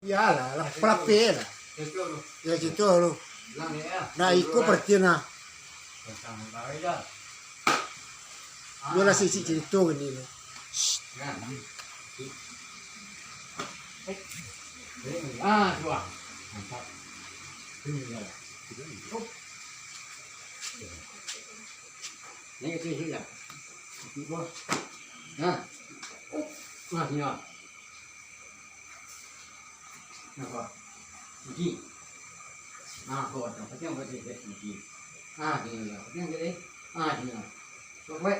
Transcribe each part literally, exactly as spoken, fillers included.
Iyolah, lah, palape lah. Yo, cito lu. Nah, iko parti nah. Yo lah, sisi cito gini lah. Ah, dua. Mantap. Ini lah. Ini kecil lah. Nah. Nah, sini lah. Napa? Uji. Ah, ko batang. Patiang, patiang, patiang. Uji. Ah, tinggal lah. Patiang, patiang. Ah, tinggal. Kok kuat?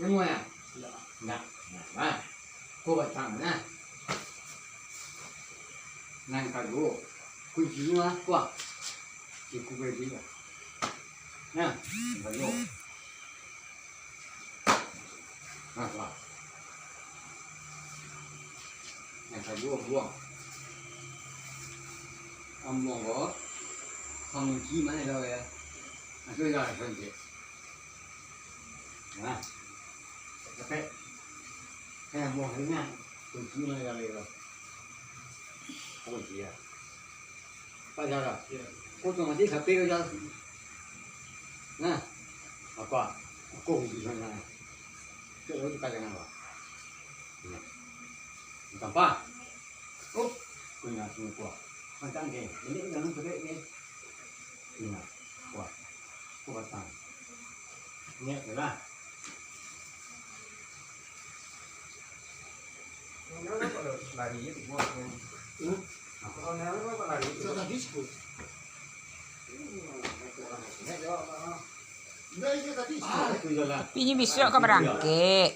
Nemu ya? Ndak. Nah, nah. Ko batang, nah. Nan kaduo. Kuncinyo lah, kuah. Iku beri lah. Nah, nan kaduo. Nah, lah. Nan kaduo, buang. Ambuang ko, pangunci mano dah, yo? Nah, tu dah, kunci. Nah, dapat. Nah, ambuang ko, kunci mano dah, yo? Kunci, yo. Pak Zara. Yo. Otomatis H P ko jalan. Nah, apa? Aku di sana. Cok, lu tukar dengan apa? Nah. Gampang. Oh, kena semua kuah. Pantang ke. Jadi, jangan sobek ke. Kena. Kuah. Kuah batang. Niat je lah. Tapi inyo bisuak ka barangkek.